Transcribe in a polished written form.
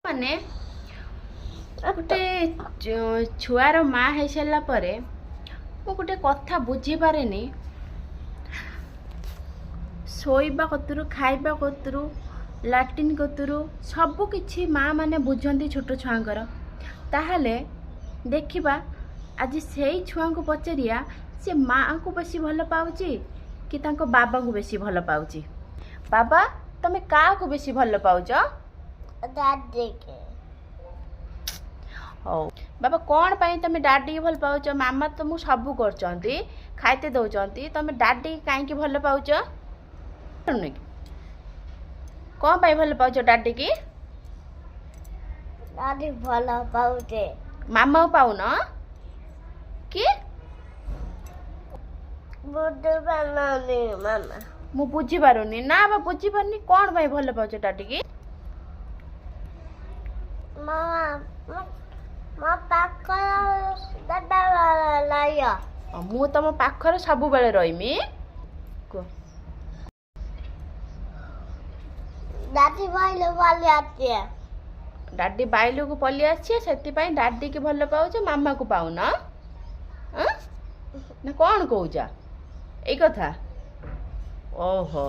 ମାନେ ଗୋଟେ ଛୁଆର ମା ହେଇସାରିଲା ପରେ ମୁଁ ଗୋଟେ କଥା ବୁଝିପାରେନି। ଶୋଇବା କତୁରୁ, ଖାଇବା କତୁରୁ, ଲାଟ୍ରିନ୍ କତୁରୁ ସବୁ କିଛି ମା ମାନେ ବୁଝନ୍ତି ଛୋଟ ଛୁଆଙ୍କର। ତାହେଲେ ଦେଖିବା, ଆଜି ସେଇ ଛୁଆଙ୍କୁ ପଚାରିବା, ସେ ମାଆଙ୍କୁ ବେଶୀ ଭଲ ପାଉଛି କି ତାଙ୍କ ବାବାଙ୍କୁ ବେଶୀ ଭଲ ପାଉଛି। ବାବା, ତମେ କାହାକୁ ବେଶୀ ଭଲ ପାଉଛ? ଡାଡିକି। ହଉ ବାବା, କ'ଣ ପାଇଁ ତମେ ଡାଡ଼ିକି ଭଲ ପାଉଛ? ମାମା ତମକୁ ସବୁ କରୁଛନ୍ତି, ଖାଇତେ ଦେଉଛନ୍ତି, ତମେ ଡାଡ଼ିକି କାହିଁକି ଭଲ ପାଉଛ? କ'ଣ ପାଇଁ ଭଲ ପାଉଛ ଡାଡ଼ିକି? ଡାଡି ଭଲ ପାଉଛେ। ମାମାକୁ ପାଉନ କି? ବୁଝିପାରୁନି ମାମା। ମୁଁ ବୁଝିପାରୁନି ନା ବା, ବୁଝିପାରୁନି। କ'ଣ ପାଇଁ ଭଲ ପାଉଛ ଡାଡ଼ିକି? ମାମା ମୋ ପାଖରେ ଦାଦା ରହିବ। ମୁଁ ତମ ପାଖରେ ସବୁବେଳେ ରହିମି, କୁହ। ଡାଡି ଭାଇଲେ ଭଲ ଅଛି। ଡାଡି ବାଇଲକୁ ପଲି ଆସିছে, ସେଥିପାଇଁ ଡାଡିକି ଭଲ ପାଉଛ, ମାମାକୁ ପାଉନ ନା କ'ଣ କହୁଛ ଏଇ କଥା? ଓହୋ।